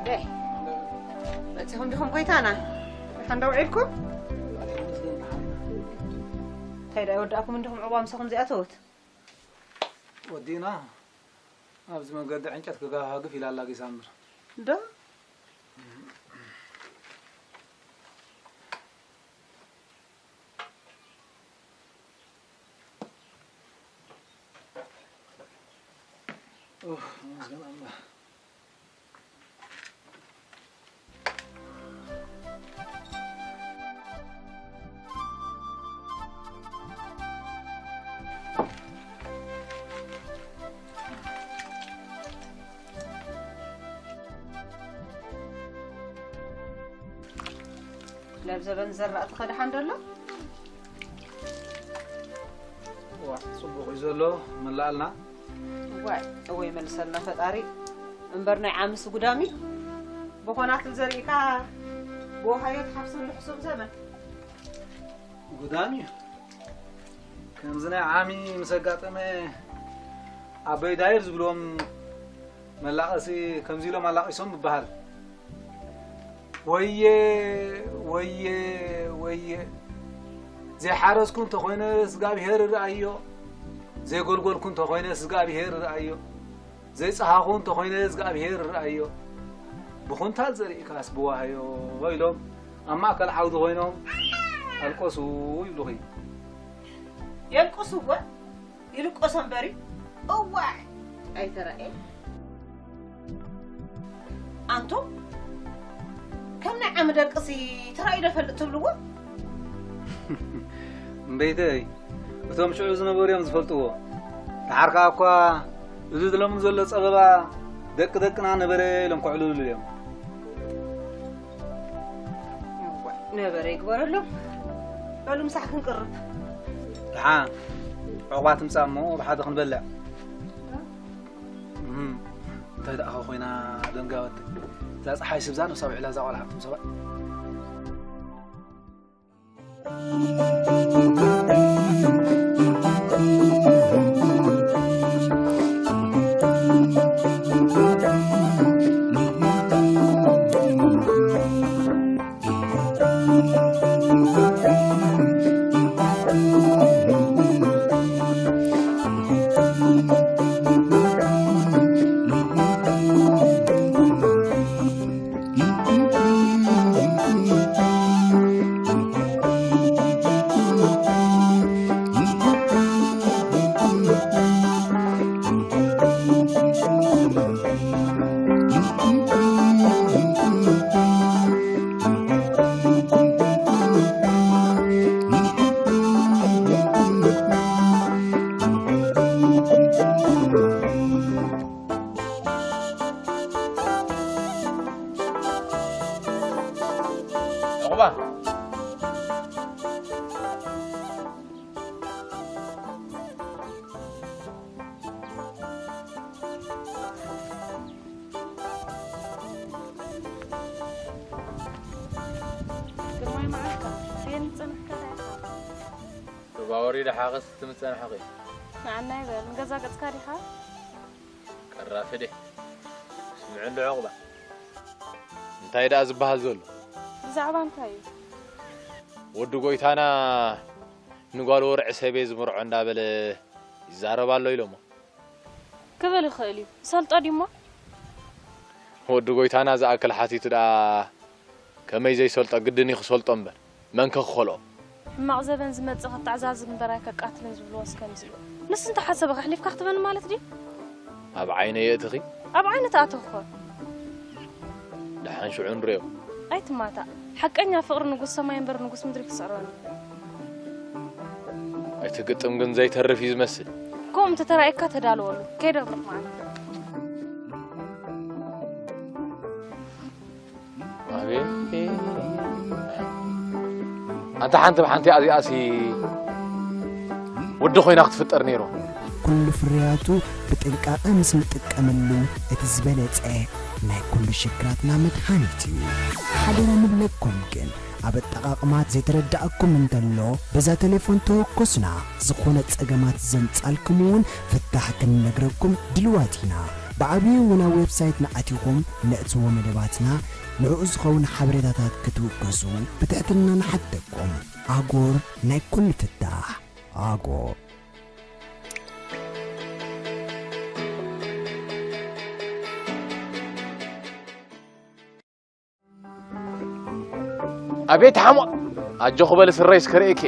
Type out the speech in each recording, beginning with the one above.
ደይ፣ መጺኹም ዲኹም ጎይታና? ሓንዳ ውዒልኩም? እንታይ ደኣ ይወዳእኩም እንዲኹም ዕቑባ ምሳኹም ዚኣተወት? ወዲእና ኣብዚ መንገዲ ዕንጨት ክጋፋግፍ ኢላ ኣላጊሳ እምበር። ዶ? ኡፍ፣ ተመስገን ኣምላኽ። ለብዘበን ዘራእቲ ከድሓን ደሎ? ዋ፣ ጽቡቕ እዩ ዘሎ፣ መላኣልና። ዋይ፣ እወ ይመልሰልና ፈጣሪ። እምበር ናይ ዓምስ ጉዳሚ፣ ብኾናትል ዘሪእካ ብውሃዮ ትሓፍሰሉ ሕሱም ዘመን። ጉዳሚ እዩ። ከምዚ ናይ ዓሚ ምስ ኣጋጠመ፣ ኣቦይ ዳይር ዝብልዎም መላቐሲ ከምዚ ኢሎም ኣላቒሶም ይበሃል። ወየ፣ ወየ፣ ወየ። ዘይሓረስኩ እንተኾይነ፣ እግዚኣብሄር ይርኣዮ። ዘይጎልጎልኩ እንተኾይነ፣ እግዚኣብሄር ይርኣዮ። ዘይጸሃኹ እንተኾይነ፣ እግዚኣብሄር ይርኣዮ። ብኹንታል ዘሪእካስ ብዋህዮ ኢሎም ኣብ ማእከል ዓውዲ ኮይኖም ኣልቀሱ ይብሉኺ። የልቅሱ እወ፣ ይልቀሶ እምበሪ፣ እዋይ፣ ኣይተራእየን። ኣንቱም፣ ከም ናይ ዓሚ ደቅሲ ተራእዩ ዶ ፈልጥ ትብልዎ? እምበይተይ፣ እቶም ሽዑ ዝነበሩ እዮም ዝፈልጥዎ። ደሓር ከኣ እኳ እዚ ዝለምን ዘሎ ጸበባ ደቂ ደቅና ነበረ ኢሎም ከዕልሉ እዮም። እዋይ፣ ነበረ ይግበረሎም። በሉ ምሳሕ ክንቅርብ። ደሓን፣ ዕቑባ ትምጻእ እሞ ብሓደ ክንበልዕ። እም፣ እንታይ ደኣ ኮይና ደንጋወት። እዛ ጸሓይ ስብዛ ነብሳ ውዒላ እዛ ቆልዓ ትም ሰብኣይ። ዕቑባ። ግርማይ መዓልካ፣ ኣየን ዝጸንሕካ ኢኻ? ሩባ ወሪዳ ሓኸስ ትምጸንሐኺ። ንዓና ይበል፣ ንገዛ ገጽካ ዲኻ? ቀራፊ ዲሕ። ስምዒ እንዶ ዕቑባ። እንታይ ደኣ ዝበሃል ዘሎ? ብዛዕባ እንታይ እዩ? ወዲ ጎይታና ንጓል ወርዒ ሰበይ ዝምርዖ እንዳበለ ይዛረብ ኣሎ ኢሎሞ። ክብል ይኽእል እዩ። ይሰልጦ ድዩሞ? ወዲ ጎይታና ዝኣክል ሓቲቱ ደኣ ከመይ ዘይሰልጦ ግድን እዩ ክሰልጦ እምበር። መን ከ ክኸልኦ? ሕማቕ ዘበን ዝመጽእ ከተዓዛዝብ እምበር ኣይከቃትልን ዝብልዎስ ከምዚ እዩ። ንሱ እንተሓሰበ ከሕሊፍካ ክትበኒ ማለት ድዩ? ኣብ ዓይነ የእትኺ? ኣብ ዓይነ ተኣተኹ። ደሓን ሽዑ ንሪኦ። ኣይትማታእ። ሓቀኛ ፍቕሪ ንጉስ ሰማይ እምበር ንጉስ ምድሪ ክስዕሮኒ። እቲ ግጥም ግን ዘይተርፍ እዩ ዝመስል። ከምኡ እንተተራእየካ ተዳለወሉ። ከይደ ብሩኽ መዓልቲ። ኣቤት። ኣንታ ሓንቲ ብሓንቲ እዚኣሲ ወዲ ኮይና ክትፍጠር ነይሩ። ኩሉ ፍርያቱ ብጥንቃቐ ምስ ንጥቀመሉ እቲ ዝበለጸ ናይ ኩሉ ሽግራትና መድሃኒት እዩ። ሓደራ ንብለኩም ግን ኣብ ኣጠቓቕማ ዘይተረዳእኩም እንተሎ በዛ ቴሌፎን ተወከሱና። ዝኾነ ጸገማት ዘምጻልኩም እውን ፍታሕ ክንነግረኩም ድልዋት ኢና። ብዓብዩ እውን ኣብ ዌብሳይትና ኣቲኹም ነእትዎ መደባትና ንዕኡ ዝኸውን ሓበሬታታት ክትውከሱ ብትሕትና ንሓተኩም። ኣጎር ናይ ኩሉ ፍታሕ። ኣጎር። ኣቤት ሓሞት! ኣጆኹ በሊ ስረይ እስከ ርእየኪ።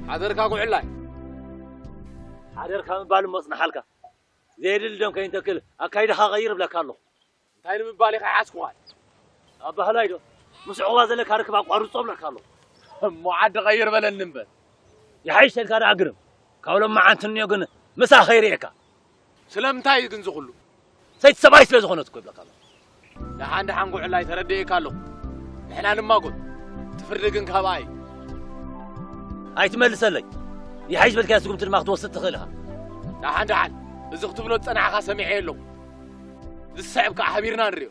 ሓደርካ ጉዕላይ። ሓደርካ ምባል እሞ ጽንሓልካ። ዘየድሊ ደም ከይንተክል ኣካይዳኻ ቀይር እብለካ ኣለኹ። እንታይ ንምባል ኢኻ ይሓዝኩኻ? ኣባህላይ ዶ? ምስ ዕቑባ ዘለካ ርክብ ኣቋርጾ እብለካ ኣለኹ። እሞ ዓዲ ቀይር በለኒ እምበር። ይሓይሽ ተልካ ደኣ ግርም። ካብ ሎማዓንቲ እንዮ ግን ምሳኻ ይርእየካ። ስለምንታይ እዩ ግን ዝኹሉ? ሰይቲ ሰብኣይ ስለ ዝኾነት እኮ ይብለካ ኣለኹ። ደሓን ደሓን ጉዕላይ ተረዲኤካ ኣለኹ። ንሕና ንማጎት። እቲ ፍርዲ ግን ካብኣ እዩ። ኣይትመልሰለይ። ይሓይሽ በልካያ ስጉምቲ ድማ ክትወስድ ትኽእል ኢኻ። ደሓን ደሓን። እዚ ክትብሎ ዝጸናሕካ ሰሚዐ ኣለኹ። ዝስዕብ ከኣ ሓቢርና ንርእዮ።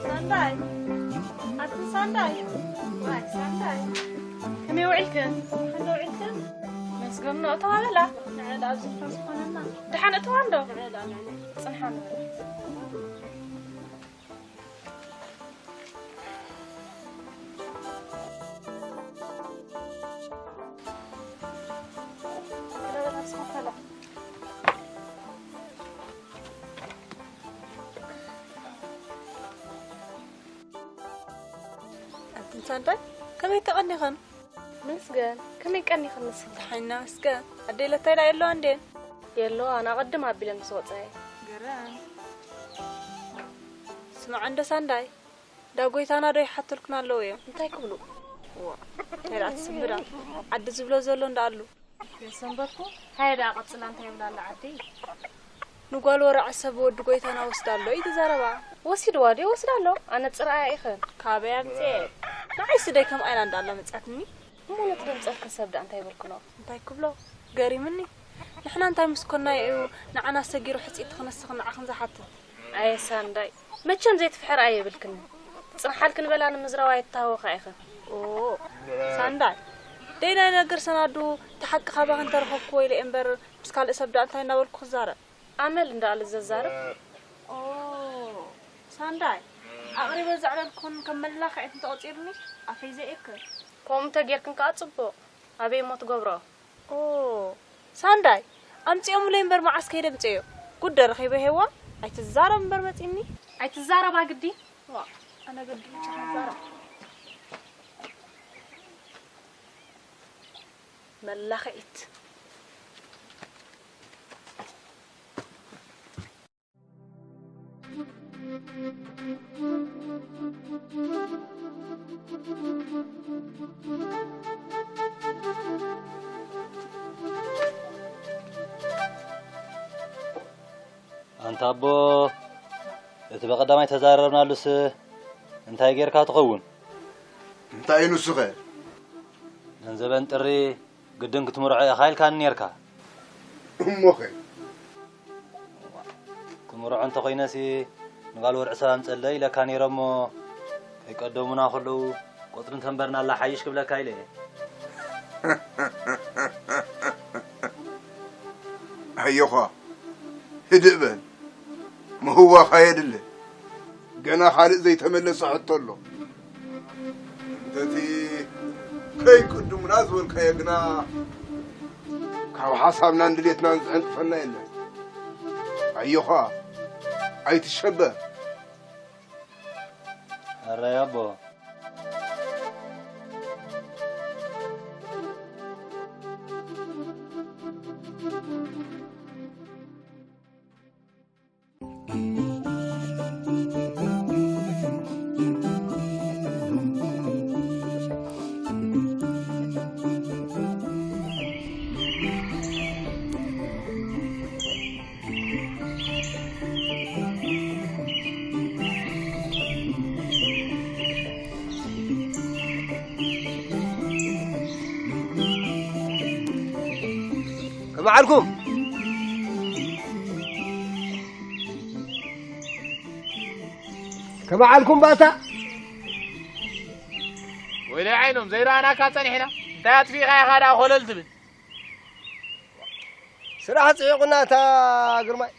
ሳንዳይ፣ ኣቲ ሳንዳይ፣ ዋይ ሳንዳይ፣ ከመይ ውዒልክን? ከመይ ውዒልክን? መስገን ነው ተባበላ። ንዕላ ደሓን እተዋ እንዶ። ጽንሓ ንበል። ኣንትን ሳንዳይ፣ ከመይ ተቐኒኸን? መስገን፣ ከመይ ቀኒኽን ንስኺ? ደሓን ኢና መስገን። ኣደይ ለታይ ደኣ የለዋ እንዴን? የለዋ፣ ኣና ቅድም ኣቢለን ምስ ወጻየ። ገረም። ስማዕ እንዶ ሳንዳይ፣ ዳ ጎይታና ዶ ይሓትልኩና ኣለዉ እዮም? እንታይ ክብሉ? ዋ፣ እንታይ ደኣ ትስምብዳ? ዓዲ ዝብሎ ዘሎ እንዳኣሉ። የሰንበድኩ። ሃየ ደኣ ቀጽላ፣ እንታይ ይብላ ኣላ ዓዲ? ንጓል ወርዐ ሰብ ወዲ ጎይታና ወስዳ ኣሎ እዩ ትዛረባ። ወሲድዋ ድዩ? ወስዳ ኣሎ። ኣነ ጽርኣያ ኢኽን። ካበይ ኣምጽኤ? ንዓይ ስደይ ከም ኣይና እንዳኣላ መጽኣትኒ። እሞ ነቲ ድምጸትክን ሰብ ደኣ እንታይ ይበልክኖ? እንታይ ክብሎ? ገሪምኒ። ንሕና እንታይ ምስ ኮናዮ እዩ ንዓና ሰጊሩ ሕጽይቲ ክነስኽን ንዓኽን ዝሓትት? ኣየ ሳንዳይ፣ መቸም ዘይትፍሕር ኣየብልክን። ጽንሓልክን በላ ንምዝራብ ኣይትታወኻ ኢኽን። ኦ፣ ሳንዳይ፣ ደይ ናይ ነገር ሰናዱ እቲ ሓቂ ካባኺ እንተረኸብክዎ ኢለ እየ እምበር ምስ ካልእ ሰብ ደኣ እንታይ እናበልኩ ክዛረብ? ኣመል እንዳኣለ ዘዛርብ። ኦ፣ ሳንዳይ፣ ኣቕሪበ ዘዕለልኩን ከም መላኽዒት እንተቖጺርኒ ኣፈይ ዘየክር። ከምኡ እንተጌርክን ከኣ ጽቡቕ። ኣበይ እሞ ትገብሮ? ኦ፣ ሳንዳይ፣ ኣምጺኦምለይ እምበር መዓስ ከይደ ምጽዮ። ጉድ ዶ ረኺበ ሄዋ? ኣይትዛረብ እምበር መጺኒ። ኣይትዛረባ ግዲ። ዋ፣ ኣነ ግዲ ብቻ ክዛረብ። መላኽዒት። ኣንታ ኣቦ፣ እቲ በቐዳማይ ተዛረብናሉስ እንታይ ጌርካ ትኸውን? እንታይ እዩ ንሱኸ? ገንዘበን ጥሪ ግድን ክትምርዖ ኢኻ ኢልካኒ ኔርካ። እሞኸ? ክምርዖ እንተኾይነሲ ንጓል ወርዒ ሰብ ኣምጸለይ ኢለካ ኔረ እሞ፣ ከይቀደሙና ከለዉ ቆጽሪ እንተንበርናላ ሓይሽ ክብለካ ኢለ እየ። ኣዮኻ፣ ህድእ በል። ምህዋኻ የድሊ። ገና ካልእ ዘይተመለሰ ሕቶ ኣሎ። እንተቲ ከይቅድሙና ዝበልካዮ ግና፣ ካብ ሓሳብናን ድሌትናን ዝዕንቅፈና የለን። ኣዮኻ፣ ኣይትሸበር። ኣራይ ኣቦ። ከመዓልኩም? ከመዓልኩም ባታ? ወይለይ ዓይኖም፣ ዘይረኣናካ ጸኒሕና። እንታይ ኣጥፊእኻ ኢኻ ደኣ ኮለል ትብል? ስራሕ ጽዒቑና እታ ግርማይ።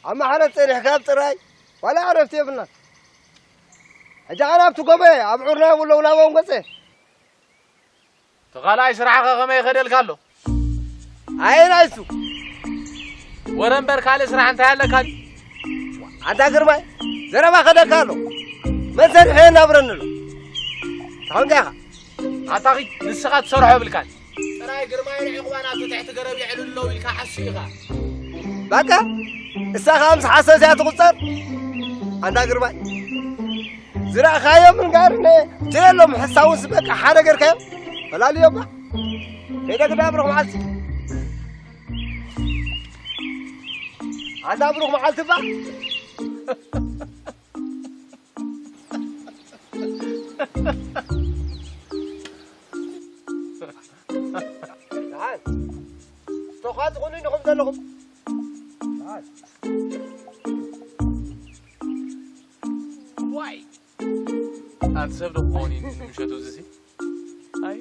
ኣብ ማሕረድ ጸኒሕካ ኣብ ጥራይ፣ ዋላ ዕረፍቲ የብልናን። ሕጂ ኣነ ኣብቲ ጎቦ እየ፣ ኣብ ዑርና የብለዉ ናብኦም ገጸ። እቲ ካልኣይ ስራሕኸ ከመይ ይኸደልካ ኣሎ? ኣየናይ እሱ? ወረ እምበር ካልእ ስራሕ እንታይ ኣለካ ድዩ? ኣንታ ግርማይ፣ ዘረባ ከደካ ኣሎ። መን ሰሪሑ የናብረኒ ኣሎ? እንታይ ኮንካ ኢኻ? ኣታ ኺድ፣ ንስኻ ትሰርሖ የብልካን። ጥራይ ግርማይ ንዕቑባና ኣብ ትሕቲ ገረብ የዕልሉ ኣለዉ ኢልካ ሓሱ ኢኻ። በቃ፣ እሳ ኸኣ ምስ ሓሰስ እያ ትቑጸር። ኣንታ ግርማይ፣ ዝረእኻዮም ምንጋር ነ-፣ ትለሎም ሕሳውንስ በቃ ሓደ ገርካዮም። ፈላልዮ እባ። ከይደ ግዳ ብሩኽ መዓልቲ። ኣንታ ብሩኽ መዓልቲ እባ። ደሓን። ስቶኻ ትኹኑ ኢኹም ዘለኹም። ደሓን። ዋይ! ኣንተ ሰብ ዶ ክኸውን እዩ ንምሸቱ እዚሲ? ኣይ።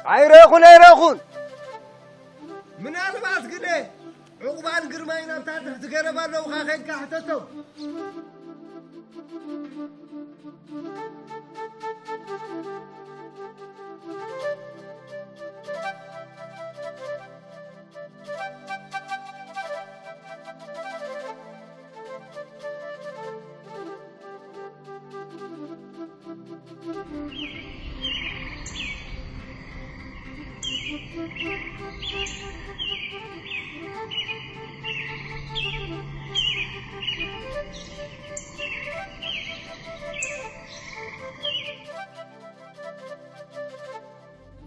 ኣይረኹን ኣይረኹን። ምናልባት ግደ ዕቑባን ግርማይን ኣብታ ትሕቲ ገረብ ኣለውኻ፣ ኸይድካ ሕተቶም።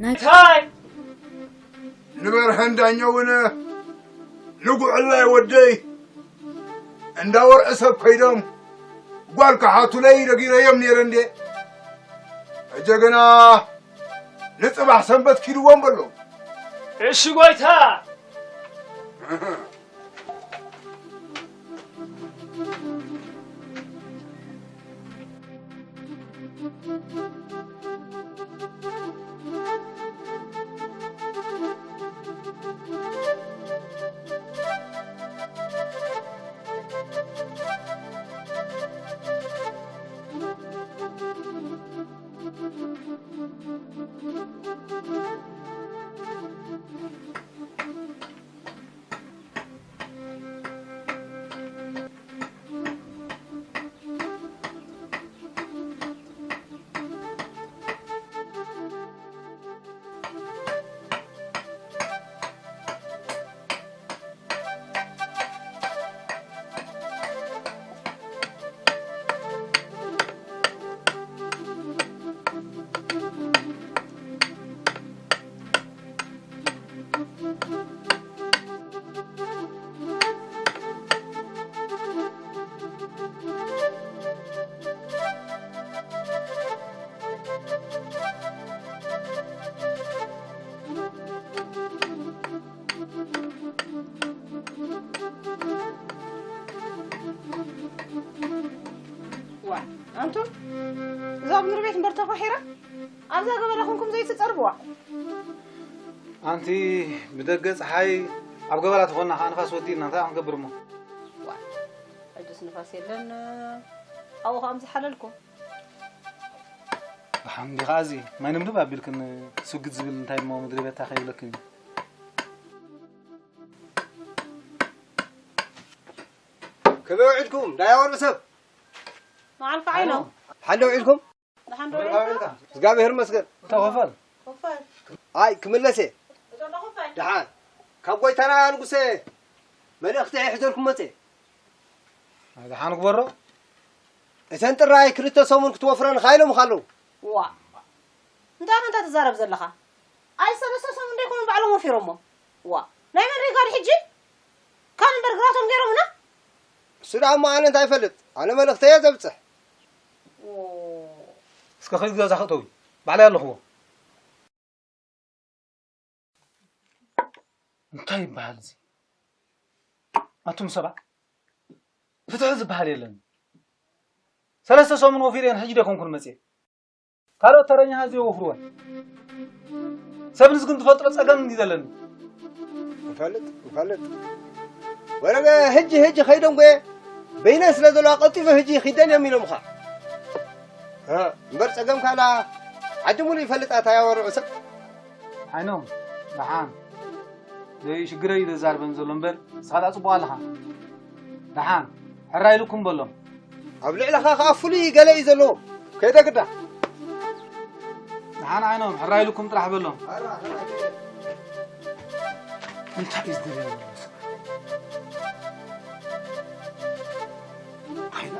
ናይ እንታይ ንበርሀን ዳኛውን ንጉዕላይ ወደይ እንዳ ወርዒ ሰብ ከይዶም ጓል ክሓቱለይ ነጊረዮም ነይረ እንዴ። ሕጂ ግና ንጽባሕ ሰንበት ኪድዎም በሎም። እሺ ጎይታ። ዋ፣ ኣንቱም፣ እዛ ኣብ ምድሪ ቤት እምበር ተፋሒራ፣ ኣብዛ ገበላ ኮንኩም ዘይትጸርብዋ። ኣንቲ ብደገ ጸሓይ ኣብ ገበላ ተኾንና ኸዓ ንፋስ ወዲእና እንታይ ክንገብር እሞ? ዋ፣ ሕጅስ ንፋስ የለን፣ ኣብኡ ኸዓ ምዝሓለልኩም። ብሓምዲ ኸዓ እዚ ማይ ንምድብ ኣቢልክን ስግድ ዝብል እንታይ እሞ ምድሪ ቤታ ከይብለክን እዩ። ከመይ ውዒልኩም ዳያወር ሰብ? መዓልካ ዓይኖም። ሓለ ውዒልኩም? ደሓን ዶ ውዒልካ? እግዚኣብሔር ይመስገን። ተኸፈል። ክፈል። ኣይ ክምለስ እየ። እቶ ዶ ክፈል? ደሓን። ካብ ጎይታና ንጉሰ መልእኽቲ ይሕዘልኩም መጸ። ኣይ ደሓን ግበሮ። እተን ጥራይ ክልተ ሰሙን ክትወፍረን ኻይሎም ኻለዉ። ዋ። እንታይ ኢኻ እንታይ ትዛረብ ዘለኻ? ኣይ ሰለስተ ሰሙን ደይኮኑ ባዕሎም ወፊሮሞ። ዋ። ናይ መን ሪጋድ ሕጂ? ካብ እምበር ግራቶም ገይሮምና? እሱ ደኣ እሞ ኣነ እንታይ ይፈልጥ? ኣነ መልእኽተየ ዘብጽሕ። ኦ። እስከ ኸይድ ገዛ ክእተዊ። ባዕለይ ኣለኽዎ። እንታይ ይበሃል እዚ? ኣቱም ሰባት፣ ፍትሒ ዝበሃል የለን። ሰለስተ ሰሙን ወፊረን ሕጂ ደኮንኩን መጽየ። ካልኦት ተረኛታት ዘይወፍርወን። ሰብ ንዝግን ዝፈጥሮ ጸገም እንዲ ዘለኒ። ንፈልጥ፣ ንፈልጥ። ወረገ ህጂ፣ ህጂ ኸይዶም ጎየ። በይነ ስለ ዘለዋ ቀልጢፈ ህጂ ኺደን እዮም ኢሎምኻ። እ፣ እምበር ጸገም ካላ ዓዲ ሙሉ ይፈልጣ እታ ያወርዑ ሰብ። ዓይኖም፣ ደሓን። ዘይ ሽግረይ እዩ ዘዛርበን ዘሎ እምበር፣ ንስኻ ደኣ ጽቡቕ ኣለኻ። ደሓን፣ ሕራይ ኢሉኩም በሎም። ኣብ ልዕለኻ ኸኣ ፍሉይ ገለ እዩ ዘለዎ። ከይደ ግዳ። ደሓን ዓይኖም፣ ሕራይ ኢሉኩም ጥራሕ በሎም። እንታይ እዩ ዝደልዮ ዘሎ ሰብ? ኣይላ፣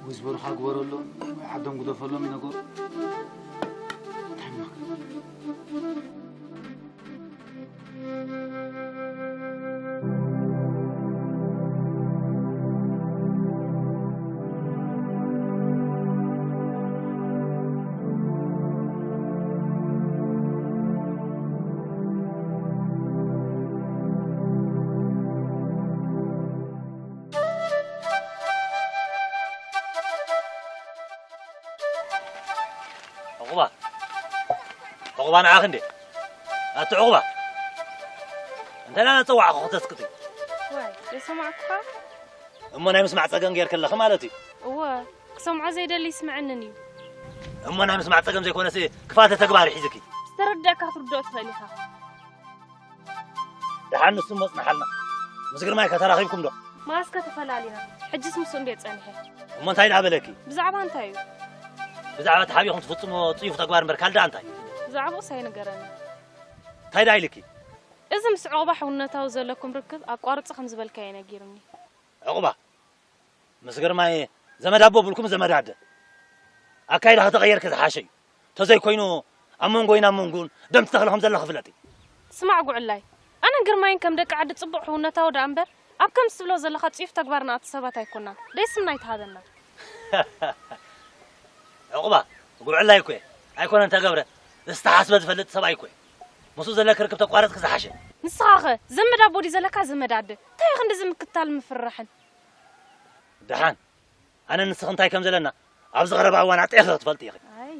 ወይ ዝበሉኻ ግበረሎም፣ ወይ ዓዶም ግደፈሎም እዩ ነገሩ። እንታይ ምኽሪ? ዕቑባ ንዓኺ እንዴ? ኣቲ ዕቑባ፣ እንታይ ና ጸዋዕኹ ክተስቅጢ? ዋይ ዘይሰማዕኩኻ? እሞ ናይ ምስማዕ ጸገም ጌርክለኺ ማለት እዩ። እወ ክሰምዖ ዘይደሊ ይስምዐንን እዩ። እሞ ናይ ምስማዕ ጸገም ዘይኮነሲ ክፋተ ተግባር ሒዝኪ። ዝተረዳእካ ክትርድኦ ትኽእል ኢኻ። ደሓን ንሱ እሞ ጽንሓልና። ምስ ግርማይ ከተራኺብኩም ዶ? መኣስ ከ ተፈላሊና? ሕጅስ ምስኡ እንድየ ጸኒሐ። እሞ እንታይ ደኣ በለኪ? ብዛዕባ እንታይ እዩ? ብዛዕባ ተሓቢኹም ትፍጽሞ ጽዩፍ ተግባር እምበር ካልእ ደኣ እንታይ? ብዛዕባኡስ ኣይነገረኒ። እንታይ ደኣ ኢልኪ? እዚ ምስ ዑቕባ ሕውነታዊ ዘለኩም ርክብ ኣቋርጹ ከም ዝበልካዮ ነጊሩኒ። ዕቑባ፣ ምስ ግርማይ ዘመድ ኣቦ ብልኩም ዘመድ ኣደ ኣካይዳ ከተቐየርኪ ዝሓሸ እዩ። ተዘይኮይኑ ኣብ መንጎይን ኣብ መንጎን ደም ትተኽሊ ከም ዘለኺ ፍለጢ። ስማዕ ጉዕላይ፣ ኣነን ግርማይን ከም ደቂ ዓዲ ጽቡቕ ሕውነታዊ ደኣ እምበር ኣብ ከምዚ ትብሎ ዘለኻ ጽዩፍ ተግባር ንኣቱ ሰባት ኣይኮናን። ደይ ስምና ኣይትሃበና። ዕቑባ፣ ጉዕላይ እኮ እየ። ኣይኮነን ተገብረ፣ ዝተሓስበ ዝፈልጥ ሰብኣይ እኮ እየ። ምስኡ ዘለኪ ርክብ ተቋረጽኪ ዝሓሸ። ንስኻኸ ዘመድ ኣቦ ድዩ ዘለካ ዘመድ ኣደ? እንታይ እዩ ክንድዚ ምክታል ምፍርራሕን? ደሓን ኣነ ንስኺ እንታይ ከም ዘለና ኣብዚ ቀረባ እዋን ኣጥዒኺ ክትፈልጢ ኢኺ። ኣይ